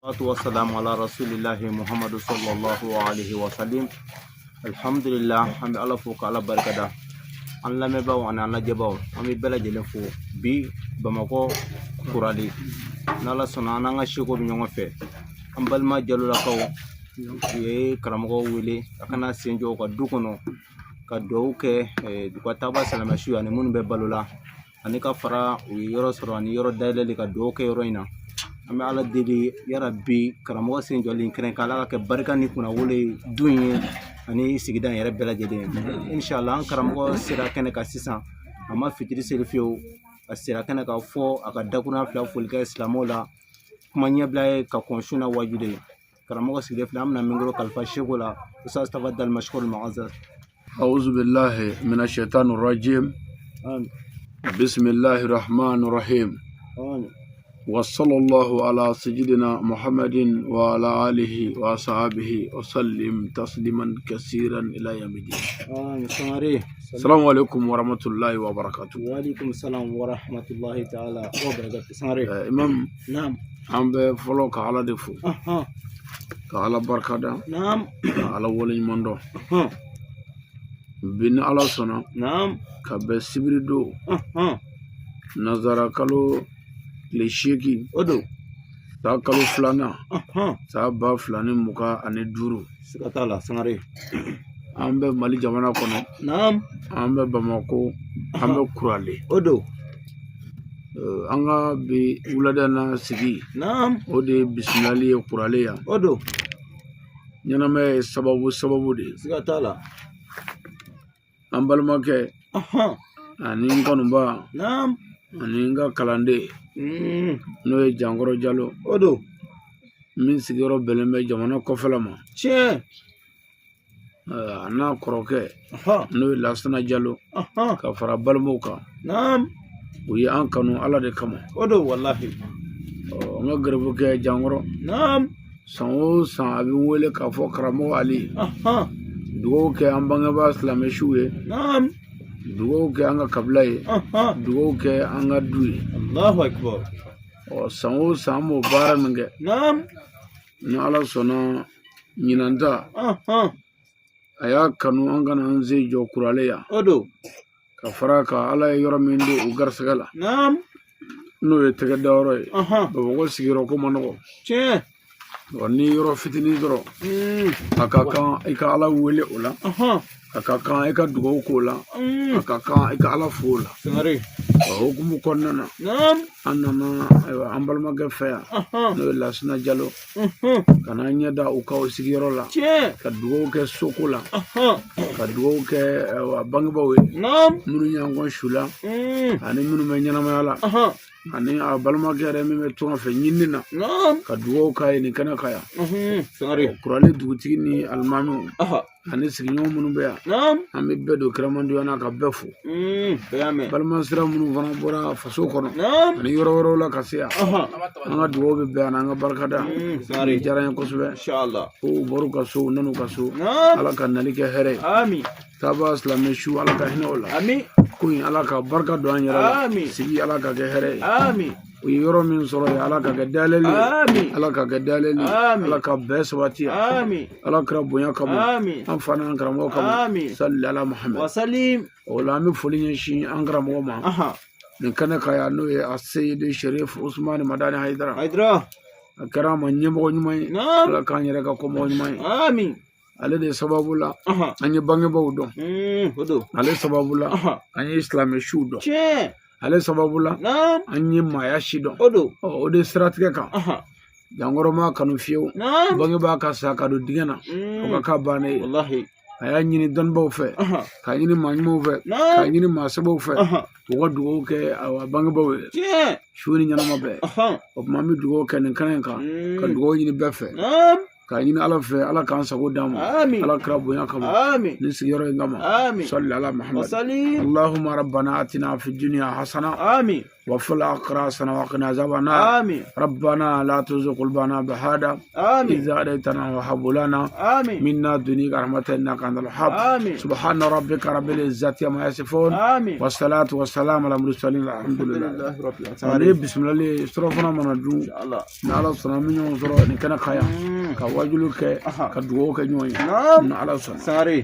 Salatu wassalamu ala rasulillahi Muhammadu sallallahu alaihi wasallim. Alhamdulillah, an bɛ Ala fo ka Ala barikada. An lamɛnbaaw ani an lajɛbaaw, an bɛ bɛɛ lajɛlen fo bi Bamakɔ Kuralen. N'Ala sɔnna, an n'an ka seko bɛ ɲɔgɔn fɛ. An balima Jalolakaw, u ye karamɔgɔ wele a kana sen jɔ u ka du kɔnɔ ka dugawu kɛ u ka taaba silamɛsu ani minnu bɛ balo la, ani ka fara u ye yɔrɔ sɔrɔ ani yɔrɔ dayɛlɛli, ka dugawu kɛ yɔrɔ in na. An bɛ Ala deli yarabi, karamɔgɔ sen jɔlen kɛrɛn kan, Ala ka kɛ barika ni kunnawolo ye du in ye ani sigida in yɛrɛ bɛɛ lajɛlen, inshallah. An karamɔgɔ sera kɛnɛ kan sisan, a ma fitiri seli fiyewu, a sera kɛnɛ kan fɔ a ka dakurunya fila foli kɛ silamɛw la, kuma ɲɛbila ye ka kɔn su na wajibi ye. Karamɔgɔ sigilen filɛ, an bɛna min kalifa seko la, ustaz tafaddal mashkur mu'azzaz. أعوذ بالله من الشيطان الرجيم. آمين. بسم الله الرحمن الرحيم. آمين. وصلى الله على سيدنا محمد وعلى آله وصحبه وسلم تسليما كثيرا إلى يوم الدين. آمين سماري. السلام عليكم ورحمة الله وبركاته. وعليكم السلام ورحمة الله تعالى وبركاته سماري. Imam. نعم. An bɛ fɔlɔ ka Ala de fo, ka Ala barikada, ka Ala waleɲuman dɔn. Bi ni Ala sɔnna, ka bɛn sibiri don, nanzara kalo tile 8, o don, san kalo filanan, san 2025. Siga t'a la, Sangare. An bɛ Mali jamana kɔnɔ. An bɛ Bamako, an bɛ Kuralen. O don. An ka bi wulada na sigi, o de ye bisimilali ye Kuralen yan. O don. Ɲɛnamaya ye sababu sababu de ye. Siga t'a la. An balimakɛ ani n kanuba ani n ka kalanden, n'o ye Jankɔrɔ Jalo, O don. min sigiyɔrɔ bɛnnen bɛ jamana kɔfɛla ma. A n'a kɔrɔkɛ, n'o ye Lasana Jalo, ka fara balimaw kan, u ye an kanu Ala de kama. O don wallahi. N ka garibukɛ Jankɔrɔ, san o san a bɛ n wele k'a fɔ: karamɔgɔ Ali, dugawu kɛ an bangebaa silamɛsiw ye, dugawu kɛ an ka kabila ye, dugawu kɛ an ka du ye. Allahu akbar. Ɔ, san o san an b'o baara min kɛ, ni Ala sɔnna, ɲinan ta, a y'a kanu an kana an sen jɔ Kuralen yan, O don. ka fara kan Ala ye yɔrɔ min don u garisɛgɛ la, n'o ye tɛgɛ dayɔrɔ ye. Bamakɔ sigiyɔrɔ ko ma nɔgɔ. Ɔ, ni yɔrɔ fitinin sɔrɔ, a ka kan i ka Ala wele o la, a ka kan i ka dugawu k'o la, a ka kan i ka Ala fo o la. Sangare. O hukumu kɔnɔna na, an nana, ayiwa, an balimakɛ fɛ yan, n'o ye Lasina Jalo, ka n'an ɲɛ da u ka o sigiyɔrɔ la, ka dugawu kɛ soko la, ka dugawu kɛ, ayiwa, bangebaaw ye minnu y'an kɔn su la ani minnu bɛ ɲɛnamaya la, ani a balimakɛ yɛrɛ min bɛ tunga fɛ ɲinini na, ka dugawu k'a ye nin kɛnɛ kan yan. Sangare. Kuralen dugutigi ni alimamiw ani sigiɲɔgɔn minnu bɛ yan, an bɛ bɛɛ don kiramandoya na ka bɛɛ fo. Bɛɛ y'a mɛn. Balimasira minnu fana bɔra faso kɔnɔ ani yɔrɔ wɛrɛw la ka se yan, an ka dugawu bɛ bɛɛ yan, an ka barikada. Sangare. Nin diyara n ye kosɛbɛ. Inshallah. Ko u bɔr'u ka so, u nan'u ka so, Ala ka nali kɛ hɛrɛ ye. Amin. Taaba silamɛ su, Ala ka hinɛ o la. Amin. Ko in, Ala ka barika don an yɛrɛ la. Amin. Sigi, Ala ka kɛ hɛrɛ ye. Amin. U ye yɔrɔ min sɔrɔ yen, Ala ka kɛ dayɛlɛli ye. Amin. Ala ka kɛ dayɛlɛli ye. Amin. Ala ka bɛɛ sabati yan. Amin. Ala kɛra bonya kama, Amin. an fa n'an karamɔgɔ kama. Amin. Sali ala Muhammed. Wasalim. O la, an bɛ foli ɲɛsin an karamɔgɔ ma nin kɛnɛ kan yan, n'o ye a Seyidi Sherif Usumani Madani Hayidara. Haidara. A kɛra an ma ɲɛmɔgɔ ɲuman ye. Ala k'an yɛrɛ ka kɔmɔgɔ ɲuman ye. Amin. Ale de sababu la an ye bangebaaw dɔn. O don. Ale sababu la an ye silamɛ siw dɔn. Ale sababu la an ye maaya si dɔn. O don. Ɔ, o de siratigɛ kan, Jankɔrɔ ma kanu fiyewu bangebaa ka sa ka don dingɛ na, o ka k'a bannen ye. Wallahi. A y'a ɲini dɔnnibaaw fɛ, k'a ɲini maa ɲumanw fɛ, k'a ɲini maa sɛbɛw fɛ, u ka dugawu kɛ, awa, bangebaaw ye, su ni ɲɛnama bɛɛ. O tuma, an bɛ dugawu kɛ nin kɛnɛ in kan, ka dugawu ɲini bɛɛ fɛ. K'a ɲini Ala fɛ, Ala k'an sago d'an ma. Amin. Ala kira bonya kama. Amin. Nin sigiyɔrɔ in kama. Amin. Salli ala Muhammad. Wasalim. اللهم ربنا اتنا في الدنيا حسنه Amin. وفي الاخره حسنه وقنا عذاب النار. Amin. ربنا لا تزغ قلوبنا بعد Amin. إذ هديتنا وهب لنا Amin. من لدنك رحمة إنك أنت الوهاب. آمين. سبحان ربك رب العزة عما يصفون. Amin. والصلاة والسلام على المرسلين، الحمد لله. Alhamdulillahi rabbil alamin. Ni bisimilali surafana mana dun, Inshallah. ni Ala sɔnna, an bɛ ɲɔgɔn sɔrɔ nin kɛnɛ kan yan ka wajulu kɛ, ka dugawu kɛ ɲɔgɔn ye. Naam. Ni Ala sɔnna. Sangare.